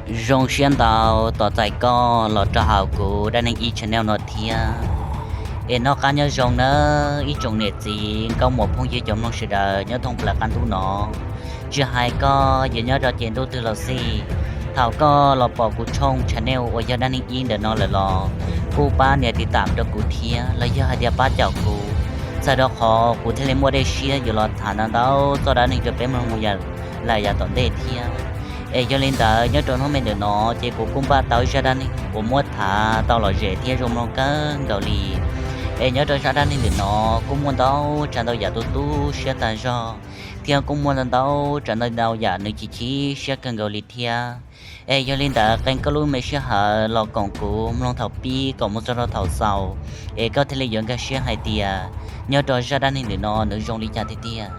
Zoo siab ntau tos txais koj los rau hauv kuv dab neeg ib channel no thiab. Es noj qab nyob zoo nawb ib tsoom niam txiv nkauj muam phooj ywg cov mloog sawv daws nyob thoob plaws qab ntuj no. Tsis hais koj yuav nyob rau ces ntuj twg los xij, thaum koj los pom kuv tshooj channel uas yog dab neeg ib ntawm no lawm los kuj pab nias tiv tam rau kuv thiab los yog hais tias pab caum kuv, txhawm rau qhov kuv thiaj li muaj dej siab yuav los tham ntau ntau txoj dab neeg rau peb mloog mus lawm yav tom ntej thiab. Es yog li ntawd nyob rau hnub me ntawm no ces kuv kuj npaj tau zaj dab neeg uas muab tham tau lom zem thiab zoo mloog kawg nkaus li. Es nyob rau zaj dab neeg ntawm no kuj muaj ntau tsav ntau yam tu tu siab tag zog, thiab kuj muaj ntau tsav ntau yam nws chim chim siab kawg nkaus li thiab. Es yog li ntawd qee koj lub me sij hawm los koom kuv mloog thaum pib kom mus txog rau thaum xaus, es koj thiaj li yuav nkag siab hais tias nyob rau zaj dab neeg ntawm no nws zoo li cas tiag tiag.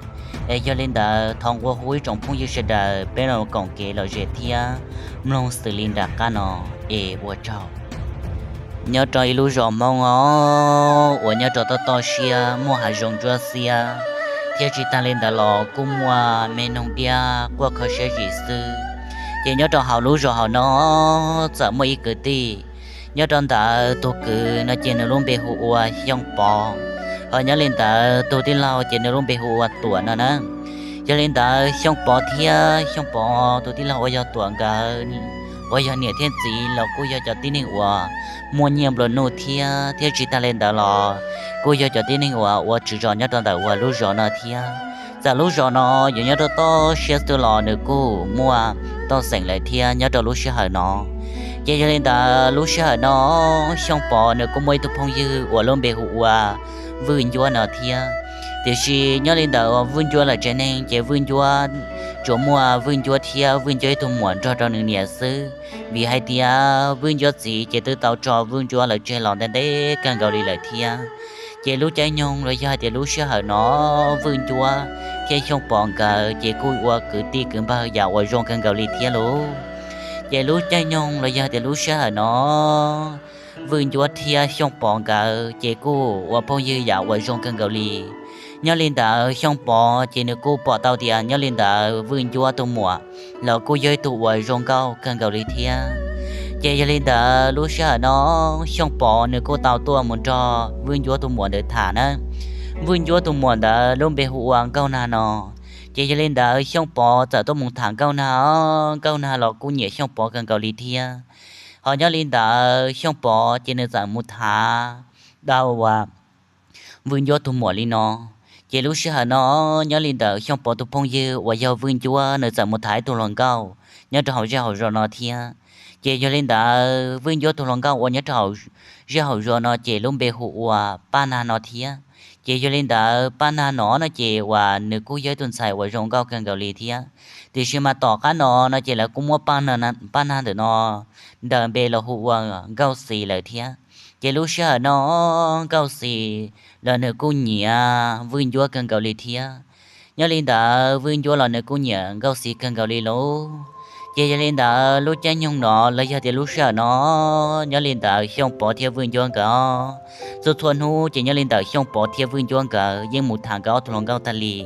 Es yog li ntawd thov nqua hu ib tsoom phooj ywg sawv daws peb los koom kev lom zem thiab mloog xws li nram qab no. Es ua tsaug. Nyob rau ib lub zos Hmoob os, uas nyob rau toj toj siab muaj hav zoov ntsuab xiab, thiab tsis tag li ntawd los kuj muaj me noog diab quaj kho siab zim xwb. Ces nyob rau hauv lub zos hauv no txawm muaj ib kwv tij. Nyob rau ntawd tus kwv no ces nws lub npe hu ua Xyooj Pov, ho nyob li ntawd tus tij laug ces nws lub npe hu ua Tuam no na. Yog li ntawd Xyooj Pov thiab Xyooj Pov tus tij laug uas yog Tuam nkawd uas yog niam thiab txiv los kuj yog cov tib neeg uas muaj nyiaj nplua nuj thiab, thiab tsis tag li ntawd los kuj yog cov tib neeg uas ua tswv zos nyob rau ntawm uas lub zos no thiab. Txawm lub zos no yuav nyob rau toj siab xwb los nws kuj muaj toj xeem lawm thiab nyob rau lub sij hawm no. Ces yog li ntawd lub sij hawm no Xyooj Pov nws kuj muaj ib tug phooj ywg uas lub npe hu ua Vwj Ncuab no thiab. Tiam sis nyob li ntawd Vwj Ncuab lawv tsev neeg ces Vwj Ncuab tsuas muaj Vwj Ncuab thiab Vwj Ncuab ib tug muam nrog rau nws niam xwb, vim hais tias Vwj Ncuab txiv ces twb tau tso Vwj Ncuab lawv tseg los ntev ntev kawg nkaus li lawm thiab. Ces lub caij nyoog los yog hais tias lub sij hawm no Vwj Ncuab thiab Xyooj Pov nkawd ces kuj ua kwv tij kwv npawg yam uas zoo kawg nkaus li thiab lauj. Ces lub caij nyoog los yog hais tias lub sij hawm no Vwj Ncuab thiab Xyooj Pov nkawd ces kuj ua phooj ywg yam uas zoo kawg nkaus li. Nyob li ntawd Xyooj Pov ces nws kuj pom tau tias nyob li ntawd Vwj Ncuab tus muam los kuj yog ib tug uas zoo nkauj kawg nkaus li thiab. Ces yog li ntawd lub sij hawm no Xyooj Pov nws kuj tau tuaj mus nrog Vwj Ncuab tus muam ntawd tham na. Vwj Ncuab tus muam ntawd lub npe hu ua Nkauj Nag no. Ces yog li ntawd Xyooj Pov txawm tuaj mus tham Nkauj Nag, Nkauj Nag los kuj nyiam Xyooj Pov kawg nkaus li thiab. Ho nyob li ntawd Xyooj Pov ces nws txawm mus tham tau uas Vwj Ncuab tus muam li no. Ces lub sij hawm no nyob li ntawd Xyooj Pov tus phooj ywg uas yog Vwj Ncuab nws txawm mus tham ib tug hluas nkauj nyob rau hauv zej hauv zos no thiab. Ces yog li ntawd Vwj Ncuab tus hluas nkauj uas nyob rau hauv zej hauv zos no ces lub npe hu ua Paj Nag no thiab. Ces yog li ntawd Paj Nag no no ces uas nws kuj yog ib tug ntxhais uas zoo nkauj kawg nkaus li thiab. Tiam sis mas tom qab no no ces lawv kuj muab Paj Nag ntawm no ntaus npe los hu ua Nkauj Xis lawm thiab. Ces lub sij hawm no Nkauj Xis los nws kuj nyiam Vwj Ncuab kawg nkaus li thiab. Nyob li ntawd Vwj Ncuab los nws kuj nyiam Nkauj Xis kawg nkaus li lauj. Ces yog li ntawd lub caij nyoog no los yog tias lub sij hawm no, nyob li ntawd Xyooj Pov thiab Vwj Ncuab nkawd txhua txhua hnub ces nyob li ntawd Xyooj Pov thiab Vwj Ncuab nkawd yeej mus tham nkawd ob tug hluas nkauj tag li,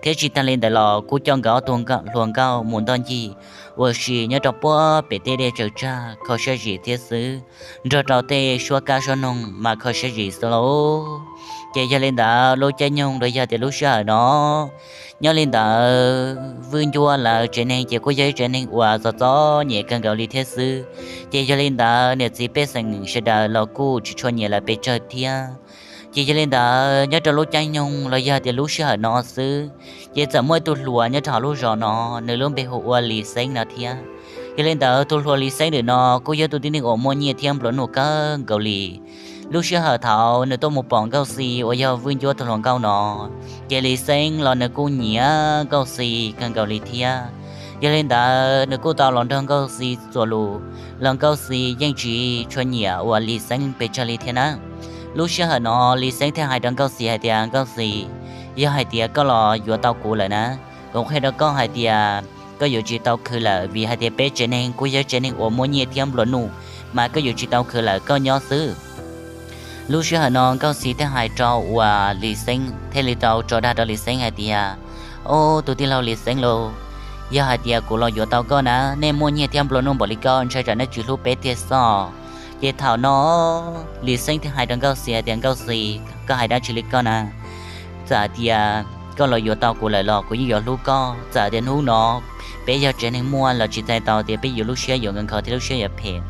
thiab tsis tag li ntawd los kuj coj nkawd ob tug hluas nkauj mus ntoj ncig ua si nyob rau puag pem tej dej tsaws tsag kho siab zim thiab xwb, nrog rau tej suab kab suab noog mas kho siab zim xwb lauj. Ces yog li ntawd lub caij nyoog los yog tias lub sij hawm no, nyob li ntawd Vwj Ncuab lawv tsev neeg ces kuj yog ib tsev neeg uas txom txom nyem kawg nkaus li thiab xwb. Ces yog li ntawd niam txiv pej xeem sawv daws los kuj tsis tshua nyiam lawv pes tsawg thiab. Ces yog li ntawd nyob rau lub caij nyoog los yog tias lub sij hawm no xwb, ces txawm muaj ib tug hluas nyob rau hauv lub zos no, nws lub npe hu ua Lis Xeeb no thiab. Yog li ntawd tus hluas Lis Xeeb ntawm no kuj yog tus tib neeg uas muaj nyiaj thiab nplua nuj kawg nkaus li. Lub sij hawm thaum nws tuaj mus pom Nkauj Xis uas yog Vwj Ncuab tus hluas nkauj no, ces Lis Xeeb los nws kuj nyiam Nkauj Xis kawg nkaus li thiab. Yog li ntawd nws kuj tau los nrog Nkauj Xis txuas lus, los Nkauj Xis yeej tsis tshua nyiam uas Lis Xeeb pes tsawg li thiab na. Lub sij hawm no Lis Xeeb thiaj hais rau Nkauj Xis hais tias, Nkauj Xis, yog hais tias koj los yuav tau kuv lawm na, kuv qhia rau koj hais tias koj yuav tsis tau khwv lawm, vim hais tias peb tsev neeg kuj yog tsev neeg uas muaj nyiaj thiab nplua nuj, mas koj yuav tsis tau khwv lawm, koj nyob xwb. Lub sij hawm no Nkauj Xis thiaj hais rau uas Lis Xeeb, thiaj li tau tso dag rau Lis Xeeb hais tias, Ob, tus tij laug Lis Xeeb lauj, Yog hais tias kuv los yuav tau koj na, nej muaj nyiaj thiab nplua nuj npaum li koj, ntshai tsam nej tsis hlub peb tiag xwb. Ces thaum no Lis Xeeb thiaj hais rau Nkauj Xis hais tias, Nkauj Xis, koj hais dab tsi li koj na? Txawm tias koj los yuav tau kuv lawm los kuv yeej yuav hlub koj. Txawm tias hnub no peb yog tsev neeg muaj los tsis txhais tau tias peb yuav lub siab yuav nkhaus thiab lub siab yuav phem,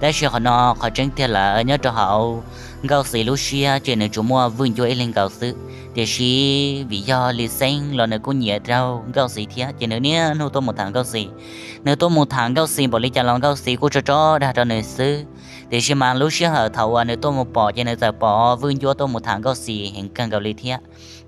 tab sis qhov no qhov tseeb tiag lawm nyob rau hauv Nkauj Xis lub siab ces nws tsuas muaj Vwj Ncuab ib leeg nkaus xwb. Tiam sis vim yog Lis Xeeb los nws kuj nyiam rau Nkauj Xis thiab, ces nws niaj hnub tuaj mus tham Nkauj Xis. Nws tuaj mus tham Nkauj Xis npaum li cas los Nkauj Xis kuj tso tso dag rau nws xwb. Tiam sis mas lub sij hawm thaum uas nws tuaj mus pom ces nws txawm pom Vwj Ncuab tuaj mus tham Nkauj Xis heev kawg nkaus li thiab.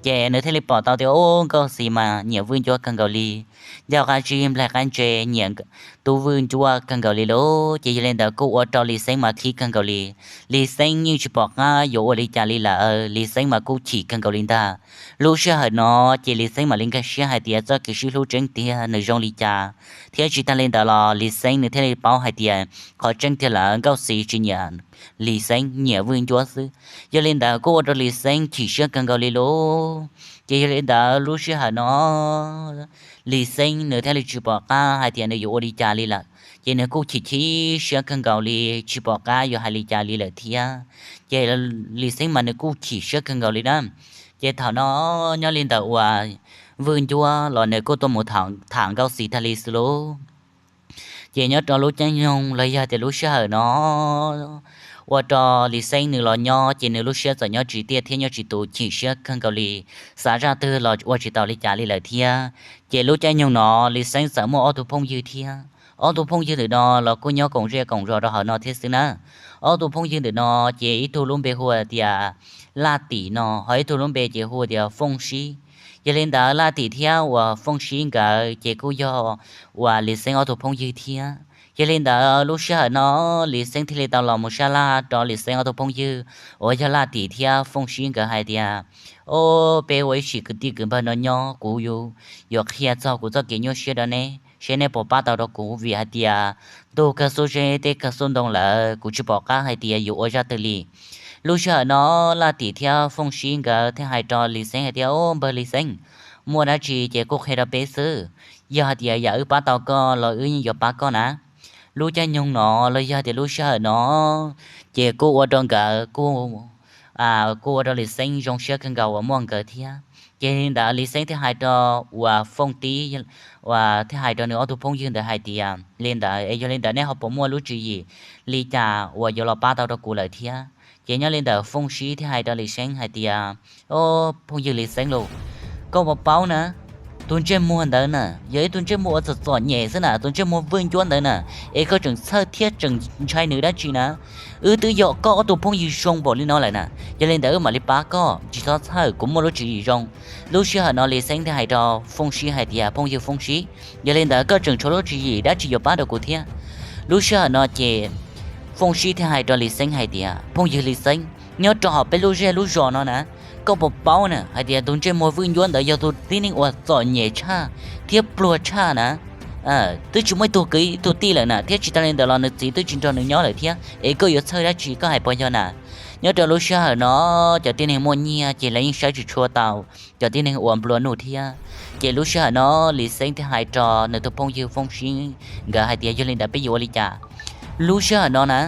Ces nws thiaj li pom tau tias, ub, Nkauj Xis mas nyiam Vwj Ncuab kawg nkaus li, ncauj qab zib nplaig qab ntse, nyiam Tub Vwj Ncuab kawg nkaus li lauj. Ces yog li ntawd kuj ua rau Lis Xeeb mas khib kawg nkaus li. Lis Xeeb yeej tsis pom qab yuav ua li cas li lawm, Lis Xeeb mas kuj chim kawg nkaus li ntag. Lub sij hawm no ces Lis Xeeb mam li nkag siab hais tias txoj kev sib hlub tseeb tiag nws zoo li cas, thiab tsis tag li ntawd los Lis Xeeb nws thiaj li paub hais tias qhov tseeb tiag lawm Nkauj Xis tsis nyiam Lis Xeeb, nyiam Vwj Ncuab xwb. Yog li ntawd kuj ua rau Lis Xeeb chim siab kawg nkaus li lauj. Ces yog li ntawd lub sij hawm no Lis Xeeb nws thiaj li tsis pom qab hais tias nws yuav ua li cas li lawm, ces nws kuj chim chim siab kawg nkaus li, tsis pom qab yuav hais li cas li lawm thiab. Ces Lis Xeeb mas nws kuj chim siab kawg nkaus li na. Ces thaum no nyob li ntawd uas Vwj Ncuab los nws kuj tuaj mus tham Nkauj Xis tag li xwb lauj. Ces nyob rau lub caij nyoog los yog tias lub sij hawm no ua rau Lis Xeeb nws los nyob ces nws lub siab txawm nyob tsis tiaj thiab nyob tsis tus, chim siab kawg nkaus li, xav zaj twg los ua tsis tau li cas li lawm thiab. Ces lub caij nyoog no Lis Xeeb txawm muaj ob tug phooj ywg thiab. Ob tug phooj ywg ntawm no los kuj nyob koom zej koom zos rau hauv no thiab xwb na. Ob tug phooj ywg ntawm no ces ib tug lub npe hu tias Laj Tim no, ho ib tug lub npe ces hu tias Fooj Sib. Yog li ntawd Laj Tim thiab uas Fooj Sib nkawd ces kuj yog uas Lis Xeeb ob tug phooj ywg thiab. Yog li ntawd lub sij hawm no Lis Xeeb thiaj li tau los mus sab laj rau Lis Xeeb ob tug phooj ywg uas yog Laj Tim thiab Fooj Sib nkawd hais tias, o, peb ua ib sim kwv tij kwv npawg no nyob, kuv yuav qhia txog kuv txoj kev nyuaj siab rau neb seb neb puas pab tau rau kuv, vim hais tias ntuj kawg xub zeb teb kawg xub ntoo lawm, kuv tsis pom qab hais tias yuav ua zaj twg li. Lub sij hawm no Laj Tim thiab Fooj Sib nkawd thiaj hais rau Lis Xeeb hais tias, o, npawg Lis Xeeb, muaj dab tsi ces kuj qhia rau peb xwb. Yog hais tias yam wb pab tau koj los wb yeej yuav pab koj na. Lub caij nyoog no los yog tias lub sij hawm no ces kuj ua rau nkawd kuj kuj ua rau Lis Xeeb zoo siab kawg nkaus uas muaj nkawd thiab. Ces li ntawd Lis Xeeb thiaj hais rau uas Fooj Sib, uas thiaj hais rau nws ob tug phooj ywg ntawd hais tias, li ntawd es yog li ntawd neb ho puas muaj lub tswv yim li cas uas yuav los pab tau rau kuv lawm thiab? Ces nyob li ntawd Fooj Sib thiaj hais rau Lis Xeeb hais tias, o, phooj ywg Lis Xeeb lauj, koj puas paub na, tus ntsej muag ntawd na yog ib tug ntsej muag uas txom txom nyem xwb na, tus ntsej muag Vwj Ncuab ntawd na, es koj tseem txhawj thiab tseem ntshai nws dab tsi na? Wb twb yog koj ob tug phooj ywg zoo npaum li no lawm na, yog li ntawd wb mam li pab koj, tsis txhob txhawj, kuv muaj lub tswv yim zoo. Lub sij hawm no Lis Xeeb thiaj hais rau Fooj Sib hais tias, phooj ywg Fooj Sib, yog li ntawd koj tseem tshuav lub tswv yim dab tsi yuav pab rau kuv thiab? Lub sij hawm no ces Fooj Sib thiaj hais rau Lis Xeeb hais tias, phooj ywg Lis Xeeb, nyob rau hauv peb lub zej lub zos no na, koj puas paub na hais tias tus ntsej muag Vwj Ncuab ntawd yog tus tib neeg uas txom nyem tshaj thiab pluag tshaj na? Twb tsis muaj ib tug kwv ib tug tij lawm na, thiab tsis tas li ntawd los nws txiv twb tsis nrog nws nyob lawm thiab, es koj yuav txhawj dab tsi, koj hais puas yog na? Nyob rau lub sij hawm no cov tib neeg muaj nyiaj ces lawv yeej saib tsis tshua tau cov tib neeg uas nplua nuj thiab. Ces lub sij hawm no Lis Xeeb thiaj hais rau nws tus phooj ywg Fooj Sib nkawd hais tias, yog li ntawd peb yuav ua li cas? Lub sij hawm no na,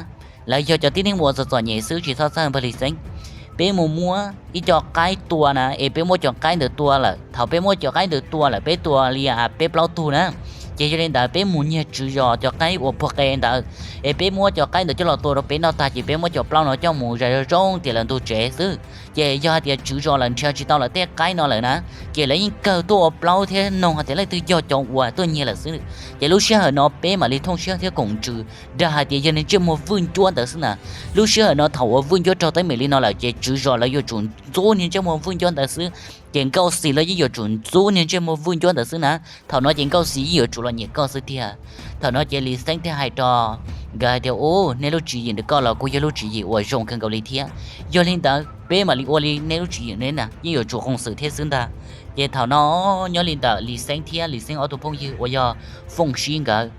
lawv yog cov tib neeg uas txom txom nyem xwb, tsis txhob txhawj npawg Lis Xeeb. Peb mus muab ib co qaib tua na, es peb muab cov qaib ntawd tua lawm, thaum peb muab cov qaib ntawd tua lawm peb tua li peb plaub tug na, ces yog li ntawd peb mus nyiag tswv zos cov qaib uas puag qe ntawd, es peb muab cov qaib ntawd coj los tua rau peb noj tag ces peb muab cov plaub no coj mus zais zoo zoo tias lawv ntug tsev xwb. Ces yog hais tias tswv zos lawv nrhiav tsis tau lawv tej qaib no lawm na, ces lawv yeej kawg tuaj ua plaub thiab noog hais tias leej twg yog cov uas tuaj nyiag lawm xwb. Ces lub sij hawm no peb mam li thooj siab thiab koom ntsws dag hais tias yog niag ntsej muag Vwj Ncuab ntawd xwb na. Lub sij hawm no thaum uas Vwj Ncuab raug teeb meem li no lawm ces tswv zos lawv yuav tsum ntxub niag ntsej muag Vwj Ncuab ntawd xwb. Ces Nkauj Xis los yeej yuav tsum ntxub niag ntsej muag Vwj Ncuab ntawd xwb na. Thaum no ces Nkauj Xis yeej yuav tsum los nyiam koj xwb tiag. Thaum no ces Lis Xeeb thiaj hais rau nkawd hais tias, ub, nej lub tswv yim ntawm koj los kuj yog lub tswv yim uas zoo kawg nkaus li thiab. Yog li ntawd peb mam li ua li nej lub tswv yim ne na, yeej yuav tsum qoom xwm thiab xwb ntag. Ces thaum no nyob li ntawm Lis Xeeb thiab Lis Xeeb ob tug phooj ywg uas yog Fooj Sib nkawd,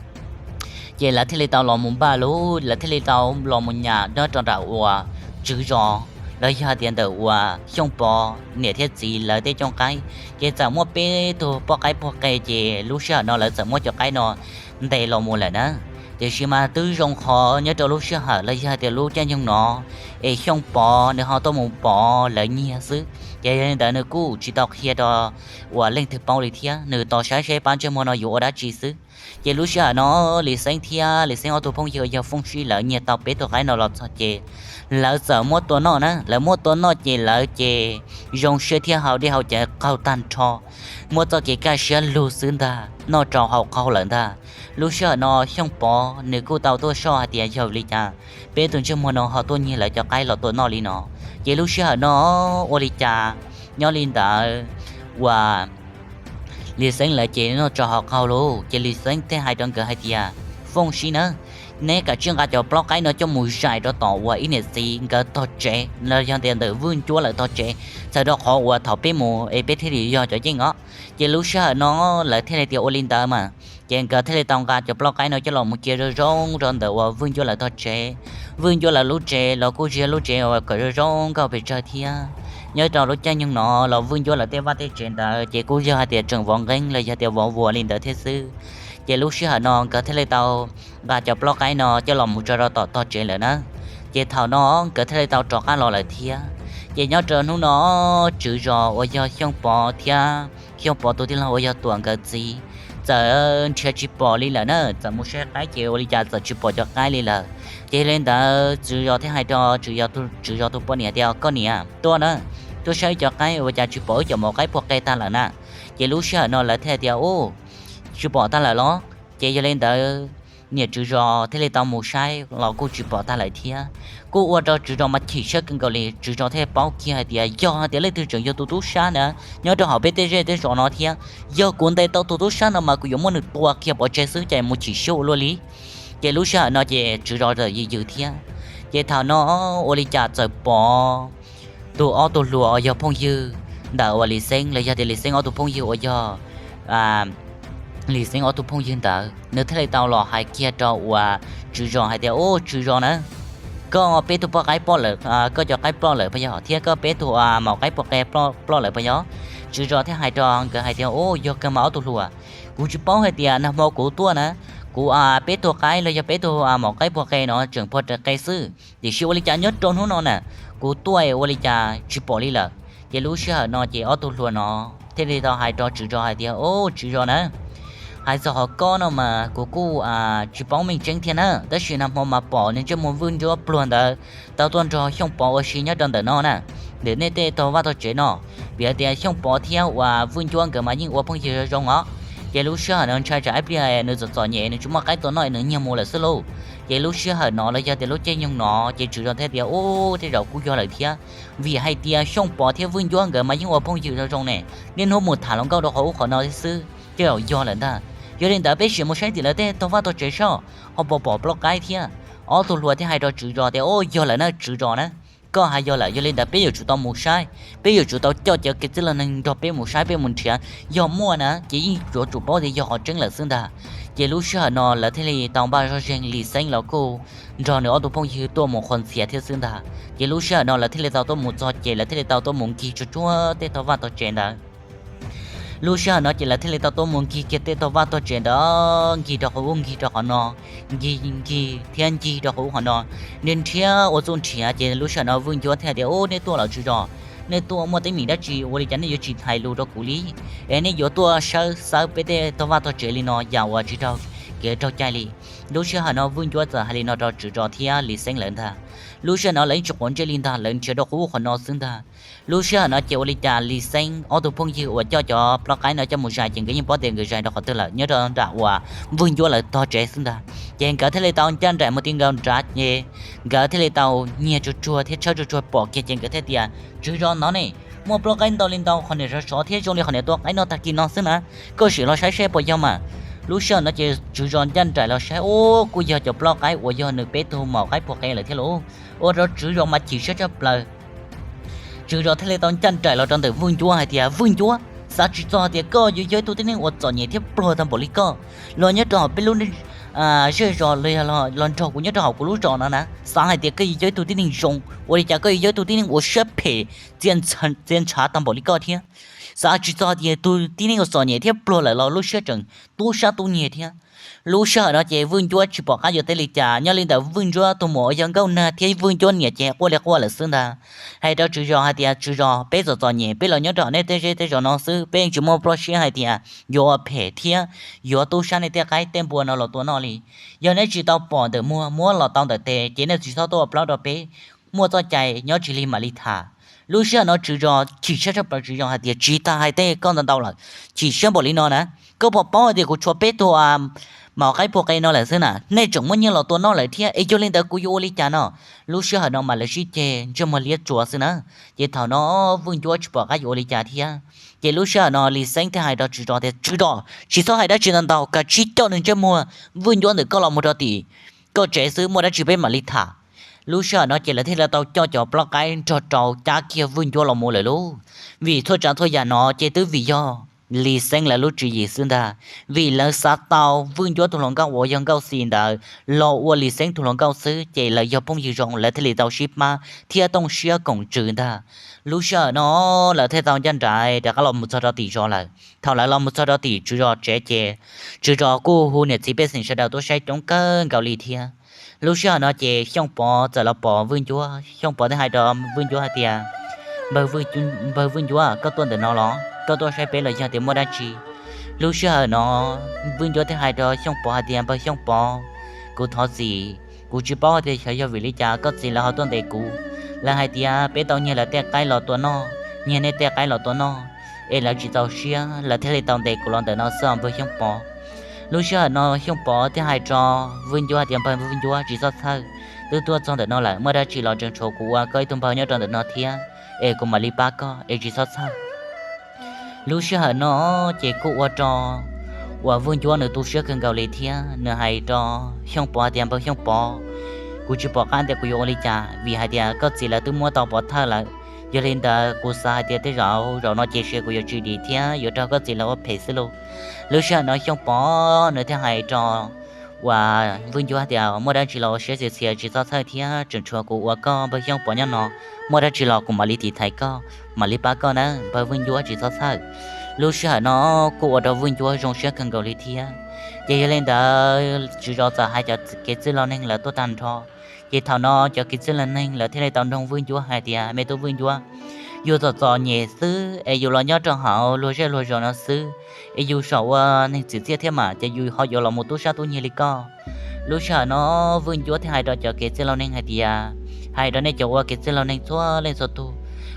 ces lawv thiaj li tau los mus npaj lus, lawv thiaj li tau los mus nyas nyob rau nram uas tswv zos. los yog tias ntawm uas Xyooj Pov niam thiab txiv lawv tej cooj qaib, ces txawm muaj peb tug poj qaib puag qe, ces lub sij hawm no lawv txawm muab cov qaib no ntes los mus lawm na. Tiam sis mas twb zoo qhov nyob rau lub sij hawm los yog tias lub caij nyoog no es Xyooj Pov nws ho tuaj mus pom lawv nyiag xwb, ces yog li ntawd nws kuj tsis tau qhia rau uas leej twg paub li thiab, nws tos saib seb pab ntsej muag no yuav ua dab tsi xwb. Ces lub sij hawm no Lis Xeeb thiab Lis Xeeb ob tug phooj ywg uas yog Fooj Sib lawv nyiag tau peb tug qaib no los txog ces lawv txawm muab tua noj na. Lawv muab tua noj ces lawv ces zoo siab thiab haus dej haus cawv qaug tag nrho, muab txoj kev kaj siab lug xwb ntag, noj rau haus qaug lawm ntag. Lub sij hawm no Xyooj Pov nws kuj tau tuaj soj hais tias yog li cas peb tus ntsej muag no ho tuaj nyiag lawv cov qaib los tua noj li no. Ces lub sij hawm no ua li cas nyob li ntawd uas Lis Xeeb lawv ces noj rau haus qaug lauj. Ces Lis Xeeb thiaj hais rau nkawd hais tias, Fooj Sib na, neb kav tsij nqa cov plaub qaib no coj mus zais rau tom uas ib niam txiv nkawd tog tsev los yog tias ntawm Vwj Ncuab lawv tog tsev, txhawm rau qhov uas thaum peb mus es peb thiaj li yog cov yeej os. Ces lub sij hawm no lawv thiaj li tias ua li ntawd mas, ces nkawd thiaj li tau nqa cov plaub qaib no coj los mus cia zoo zoo rau ntawm uas Vwj Ncuab lawv tog tsev. Vwj Ncuab lawv lub tsev los kuj yog lub tsev uas kom zoo zoo nkauj pes tsawg thiab. Nyob rau lub caij nyoog no los Vwj Ncuab lawv tej vaj tej tsev ntawd ces kuj yog hais tias tseem vov nqeeb los yog tias vov vuas li ntawd thiab xwb. Ces lub sij hawm no nkawd thiaj li tau nqa cov plaub qaib no coj los mus tso rau tom tog tsev lawm na. Ces thaum no nkawd thiaj li tau rov qab los lawm thiab. Ces nyob rau hnub no Tswv Zos uas yog Xyooj Pov thiab Xyooj Pov tus tij laug uas yog Tuam nkawd txiv txawm nrhiav tsis pom li lawm na, txawm mus saib qaib ces ua li cas txawm tsis pom cov qaib li lawm. Ces yog li ntawd Tswv Zos thiaj hais rau Tswv Zos tus poj niam tias, Koj niam, tuaj na, tuaj saib cov qaib ua cas tsis pom wb cov maum qaib puag qe tag lawm na. Ces lub sij hawm no lawv thiaj tias, Ub, tsis pom tag lawm los? Ces yog li ntawd niam Tswv Zos thiaj li tau mus saib los kuj tsis pom tag lawm thiab. Kuj ua rau Tswv Zos mas chim siab kawg nkaus li. Tswv Zos thiaj paub kiag hais tias yog hais tias leej twg tseem yog tus tub sab na nyob rau hauv peb tej zej tej zos no thiab, yog kuv ntes tau tus tub sab no mas kuv yuav muab nws tua kiag pov tseg xwb, ces mus chim siab ua luaj li. Ces lub sij hawm no ces Tswv Zos txawm yws yws thiab. Ces thaum no ua li cas txawm pom tus ob tug hluas uas yog phooj ywg ntawm uas Lis Xeeb los yog tias Lis Xeeb ob tug phooj ywg uas yog Lis Xeeb ob tug phooj ywg ntawd nws thiaj li tau los hais kiag rau uas Tswv Zos hais tias, Ub, Tswv Zos na, koj peb tug poj qaib ploj lawm, koj cov qaib ploj lawm puas yog, thiab koj peb tug maum qaib puag qe ploj lawm puas yog? Tswv Zos thiaj hais rau nkawd hais tias, Ub, yog kawg mas ob tug hluas, kuv tsis paub hais tias nag hmo kuv tuaj na, kuv peb tug qaib los yog peb tug maum qaib puag qe no tseem puag qe xwb, tiam sis ua li cas nyob rau hnub no na kuv tuaj ua li cas tsis pom li lawm. Ces lub sij hawm no ces ob tug hluas no thiaj li tau hais rau Tswv Zos hais tias, Ub, Tswv Zos na, hais txog qhov koj no mas kuv kuj tsis paub meej tseeb thiab na, tab sis nag hmo mas pom nws ntsej muag Vwj Ncuab pluag ntawd tau tuaj nrog Xyooj Pov ua si nyob rau ntawm no na, ntawm nej tej tog vaj tog tsev no. Vim hais tias Xyooj Pov thiab uas Vwj Ncuab nkawd mas yeej ua phooj ywg zoo zoo os. Ces lub sij hawm no ntshai tsam ib pliag nws txom txom nyem nws tsis muaj qaib tua noj es nws nyiag mus lawm xwb lauj. Ces lub sij hawm no los yog tias lub caij nyoog no ces Tswv Zos thiaj tias, Ub, tej zaum kuj yog lawm thiab, vim hais tias Xyooj Pov thiab Vwj Ncuab nkawd mas yeej ua phooj ywg zoo zoo ne, niaj hnub mus tham hluas nkauj rau qhov ub qhov no xwb, tej zaum yog lawm ntag. Yog li ntawd peb sim mus saib tim lawv tej tog vaj tog tsev saib ho puas pom plaub qaib thiab. Ob tug hluas thiaj hais rau Tswv Zos tias, Ub, yog lawm na Tswv Zos na, koj hais yog lawm, yog li ntawd peb yuav tsum tau mus saib, peb yuav tsum tau coj cov kev txwj laus neeg nrog peb mus saib, peb mus nrhiav, yog muaj na ces yeej yuav tsum paub tias yog qhov tseeb lawm xwb ntag. Ces lub sij hawm no lawv thiaj li tau npaj zoj zeeg, Lis Xeeb los kuj nrog nws ob tug phooj ywg tuaj mus qhuas ntxhias thiab xwb ntag. Ces lub sij hawm no lawv thiaj li tau tuaj mus txog ces lawv thiaj li tau tuaj mus nkig tsuag tsuag tej tog vaj tog tsev ntawd. Lub sij hawm no ces lawv thiaj li tau tuaj mus nkig kiag tej tog vaj tog tsev ntawd, nkig rau qhov ub nkig rau qhov no, nkig nkig thiab nkig rau qhov ub qhov no, nrhiav nrhiav ua txuj nrhiav. Ces lub sij hawm no Vwj Ncuab thiaj hais tias, Ub, nej tuaj los Tswv Zos, nej tuaj muaj teeb meem dab tsi ua li cas nej yuav tsis hais lus rau kuv li, es nej yuav tuaj sawb xawb peb tej tog vaj tog tsev li no yam uas tsis raug kev raug cai li. Lub sij hawm no Vwj Ncuab txawm hais li no rau Tswv Zos thiab Lis Xeeb lawv ntag. Lub sij hawm no lawv yeej tsis quav ntsej li ntag, lawv nrhiav rau qhov ub qhov no xwb ntag. Lub sij hawm no ces ua li cas Lis Xeeb ob tug phooj ywg uas coj cov plaub qaib no coj mus zais ces nkawd yeej paub tias nkawd zais rau qhov twg lawm, nyob rau nram uas Vwj Ncuab lawv tog tsev xwb ntag. Ces nkawd thiaj li tau ncaj nraim mus ti nkaus nrad ces nkawd thiaj li tau nyiag tsuag tsuag thiab tshawb tsuag tsuag pom kiag ces nkawd thiaj tias, Tswv Zos, nov ne, muaj plaub qaib ntau li ntau, qhov niam sov sov thiab zoo li qhov niam tua qaib noj tag kis no xwb na, koj sim los saib seb puas yog mas. Lub sij hawm no ces Tswv Zos ncaj nraim los saib, ub, kuj yog cov plaub qaib uas yog nws peb tug maum qaib puag qe lawm thiab lauj. Ua rau Tswv Zos mas chim siab tshaj plaws. Tswv Zos thiaj li tau ncaj nraim los rau ntawm Vwj Ncuab hais tias, Vwj Ncuab, xav tsis txog hais tias koj yuav yog ib tug tib neeg uas txom nyem thiab pluag tag npaum li koj los nyob rau hauv peb lub zej zos los nrog kuv nyob rau hauv kuv lub zos no na, xav hais tias koj yuav yog ib tug tib neeg zoo, ua li cas koj yuav yog ib tug tib neeg ua siab phem, txia ntshav tag npaum li koj thiab. Xav tsis txog tias tus tib neeg uas txom nyem thiab pluag lawm los lub siab tseem tub sab tub nyiag thiab. Lub sij hawm no ces Vwj Ncuab tsis pom qab yuav teb li cas, nyob li ntawd Vwj Ncuab tus muam uas yog Nkauj Nag thiab Vwj Ncuab niam ces quaj li quaj lawm xwb ntag. Hais rau tswv zos hais tias, Tswv zos, peb txom txom nyem, peb los nyob rau nej tej zej tej zos no xwb, peb yeej tsis muaj plab siab hais tias yuav ua phem thiab yuav tub sab nej tej qaib tej npua no los tua noj li. Yog nej tsis tau pom ntawm muag, muab los tau ntawm tes ces nej tsis txhob tuaj ua plaub rau peb. Muaj txoj cai nyob tsis lig mam li tham. Lub sij hawm no tswv zos chim siab tshaj plaws, tswv zos hais tias, Tsis tas hais tej koj ntau ntau lawm, chim siab npaum li no na. Koj puas paub hais tias kuv tshuav peb tug maum qaib puag qe no lawm xwb na, nej tseem muab nyiag los tua noj lawm thiab, es yog li ntawd kuv yuav ua li cas no? Lub sij hawm no mas lawv sib ceg ntsej muag liab tsuas xwb na. Ces thaum no Vwj Ncuab tsis pom qab yuav ua li cas thiab. Ces lub sij hawm no Lis Xeeb thiaj hais rau tswv zos tias, Tswv zos, tsis txhob hais dab tsi ntau ntau, kav tsij coj nws ntsej muag Vwj Ncuab ntawm koj los mus rau tim koj tsev xwb, muaj dab tsi peb mam li tham. Lub sij hawm no ces lawv thiaj li tau coj cov plaub qaib nrog rau cab kiag Vwj Ncuab los mus lawm lauj. Vim txhua tsav txhua yam no ces twb vim yog Lis Xeeb lawv lub tswv yim xwb ntag. Vim lawv xav tau Vwj Ncuab tus hluas nkauj uas yog Nkauj Xis ntawd los ua Lis Xeeb tus hluas nkauj xwb, ces lawv yog phooj ywg zoo, lawv thiaj li tau sib pab thiab tooj siab koom tswv ntag. Lub sij hawm no lawv thiaj tau ncaj nraim rov qab los mus txog rau tim zos lawm. Thaum lawv los mus txog rau tim tswv zos tsev ces tswv zos kuj hu niam txiv pej xeem sawv daws tuaj saib coob kawg nkaus li thiab. Lub sij hawm no ces Xyooj Pov txawm los pom Vwj Ncuab. Xyooj Pov thiaj hais rau Vwj Ncuab hais tias, Npawg Vwj Ncuab, koj tuaj ntawm no los? Koj tuaj saib peb los yog tias muaj dab tsi? Lub sij hawm no Vwj Ncuab thiaj hais rau Xyooj Pov hais tias, Npawg Xyooj Pov, kuv thov txim, kuv tsis paub hais tias xyov yog vim li cas koj txiv lawv ho tuaj ntes kuv. Lawv hais tias peb tau nyiag lawv tej qaib los tua noj, nyiag nej tej qaib los tua noj, es lawv tsis txaus siab lawv thiaj li tau ntes kuv los ntawm no xwb os npawg Xyooj Pov. Lub sij hawm no Xyooj Pov thiaj hais rau Vwj Ncuab hais tias, Npawg Vwj Ncuab, tsis txhob txhawj, twb tuaj txog ntawm no lawm, muaj dab tsi los tseem tshuav kuv ua koj ib tug npawg nyob rau ntawm no thiab, es kuv mam li pab koj, es tsis txhob txhawj. Lub sij hawm no ces kuj ua rau uas Vwj Ncuab nws tu siab kawg nkaus li thiab nws hais rau Xyooj Pov tias, Npawg Xyooj Pov, kuv tsis pom qab tias kuv yuav ua li cas, vim hais tias koj txiv lawv twb muab tau pov thawj lawm. Yog li ntawd kuv xav hais tias tej zaum zaum no ces sia kuv yuav tsis dim thiab yuav raug koj txiv lawv ua phem xwb lauj. Lub sij hawm no Xyooj Pov nws thiaj hais rau uas Vwj Ncuab tias, Muaj dab tsi los ua siab txias txias, tsis txhob txhawj thiab, tseem tshuav kuv uas koj npawg Xyooj Pov nyob no, muaj dab tsi los kuv mam li tiv thaiv koj, mam li pab koj nawb npawg Vwj Ncuab, tsis txhob txhawj. Lub sij hawm no kuj ua rau Vwj Ncuab zoo siab kawg nkaus li thiab. Ces yog li ntawd tswv zos txawm hais cov kev txwj laus neeg lawv tuaj tag nrho. Ces thaum no cov kev txwj laus neeg lawv thiaj li tau nrog Vwj Ncuab hais tias, Me tub Vwj Ncuab, yus txom txom nyem xwb es yus los nyob rau hauv luag zej luag zos no xwb, es yus saum ua neeg txim txiaj thiab mas ces yus ho yuav los mus tub sab tub nyiag li koj. Lub sij hawm no Vwj Ncuab thiaj hais rau cov kev txwj laus neeg hais tias, Hais rau nej cov ua kev txwj laus neeg txhua leej txhua tug,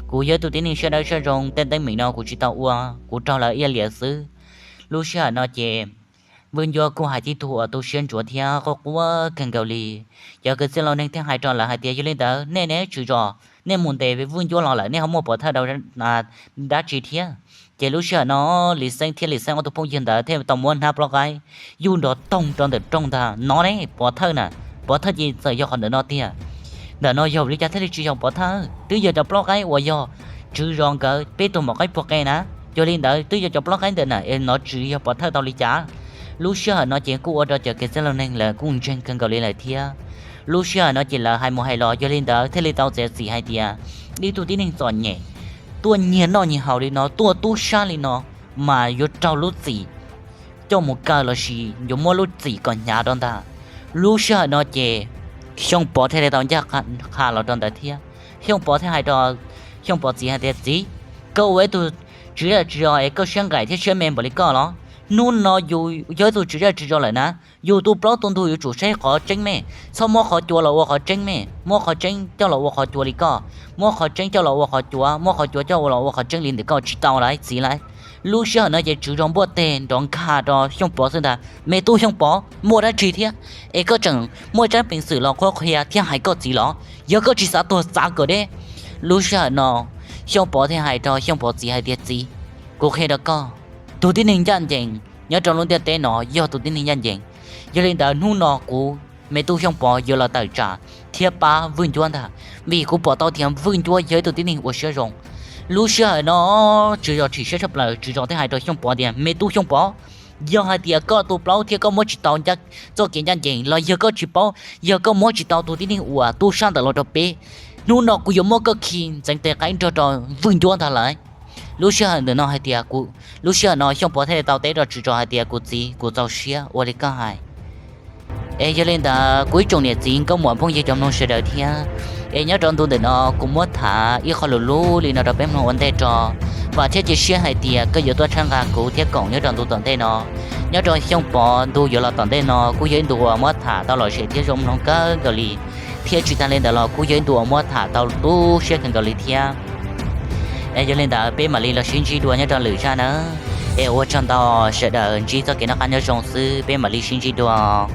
kuv yog ib tug tib neeg siab dawb siab zoo, tej teeb meem no kuv tsis tau ua, kuv raug lawv iab liam xwb. Lub sij hawm no ces Vwj Ncuab kuj hais tib tug uas tu siab ntsuav thiab quaj quaj kawg nkaus li. Cov kev txwj laus neeg thiaj hais rau lawv hais tias, Yog li ntawd nej ne tswv zos, nej mus ntes Vwj Ncuab los lawm nej ho muaj pov thawj dab tsi thiab? Ces lub sij hawm no Lis Xeeb thiab Lis Xeeb ob tug phooj ywg ntawd thiaj tau muab hnab plaub qaib yuj nrov toog rau ntawm rooj ntag no ne, pov thawj na, pov thawj ces txawm yog qhov ntawm no tiag. Ntawm no yog vim li cas thiaj li tsis yog pov thawj? Twb yog cov plaub qaib uas yog tswv zos nkawd peb tug maum qaib puag qe na. Yog li ntawd twb yog cov plaub qaib ntawm na es no tsis yog pov thawj tau li cas? Lub sij hawm no ces kuj ua rau cov kev txwj laus neeg lawv kuj ntseeg kawg nkaus li lawm thiab. Lub sij hawm no ces lawv hais mus hais los, yog li ntawd thiaj li tau txiav txim hais tias, ib tug tib neeg txom nyem tuaj nyiag noj nyiag haus li no, tuaj tub sab li no, mas yuav raug lub txim coj mus kaw lossis yuav muab lub txim kom hnyav rau ntag. Lub sij hawm no ces Xyooj Pov thiaj li tau ncaj qha los rau ntawd thiab. Xyooj Pov thiaj hais rau Xyooj Pov txiv hais tias, Txiv, koj ua ib tug tswv zej tswv zos es koj siab nqaim thiab siab me npaum li koj los? Hnub no yus yog ib tug tswv zej tswv zos lawm na, yus tu plaub tu ntug yuav tsum saib qhov tseeb me, txhob muab qhov cua los ua qhov tseeb me, muab qhov tseeb coj los ua qhov cua li koj, muab qhov tseeb coj los ua qhov cua, muab qhov cua coj los ua qhov tseeb li ntawm koj, tsis tau lawm txiv lawm. Lub sij hawm no ces tswv zos npuaj teg nrov nkag rau Xyooj Pov xwb ntag. Me tub Xyooj Pov, muaj dab tsi thiab es koj tseem muaj tsab peev xwm los qhuab qhia thiab hais koj txiv los? Yog koj tsis xav tuag txav kom deb. Lub sij hawm no Xyooj Pov thiaj hais rau Xyooj Pov txiv hais tias, Txiv, kuv qhia rau koj, tus tib neeg ncaj ncees nyob rau lub ntiaj teb no yog tus tib neeg ncaj ncees. Yog li ntawd hnub no kuv me tub Xyooj Pov yuav los tawm tsam thiab pab Vwj Ncuab ntag, vim kuv pom tau tias Vwj Ncuab yog ib tug tib neeg ua siab zoo. Lub sij hawm no tswv zos chim siab tshaj plaws, tswv zos thiaj hais rau Xyooj Pov tias, Me tub Xyooj Pov, Yog hais tias koj tu plaub thiab koj muab tsis tau txoj kev ncaj ncees los yog koj tsis paub, yog koj muab tsis tau tus tib neeg uas tu sab ntawd los rau peb, hnub no kuv yuav muab koj khi ntxeev tes qeeb nrog rau vwj ncuab ntag lawm. Lub sij hawm ntawm no hais tias, lub sij hawm no Xyooj Pov thiaj li tau teb rau Tswv Tsov hais tias, kuv txiv, kuv txaus siab ua li koj hais. Es yog li ntawd kuv ib tsoom niam txiv nkauj muam phooj ywg cov mloog sawv daws thiab, es nyob rau ntu ntawm no kuv muab tham ib qho lus lub li no rau peb mloog ua ntej tso. Vam thiab cia siab hais tias koj yuav tuaj tshawb nqa kuv thiab koom nyob rau ntu tom ntej no. Nyob rau Xyooj Pov ntu yuav los tom ntej no kuj yog ib ntu uas muab tham tau lom zem thiab zoo mloog kawg nkaus li, thiab tsis tag li ntawd los kuj yog ib ntu uas muab tham tau tu siab kawg nkaus li thiab. Es yog li ntawd peb mam li los sib ntsib dua nyob rau lwm zaj nawb. Es ua tsaug ntau, sawv daws ntsib txoj kev noj qab nyob zoo xwb, peb mam li sib ntsib dua.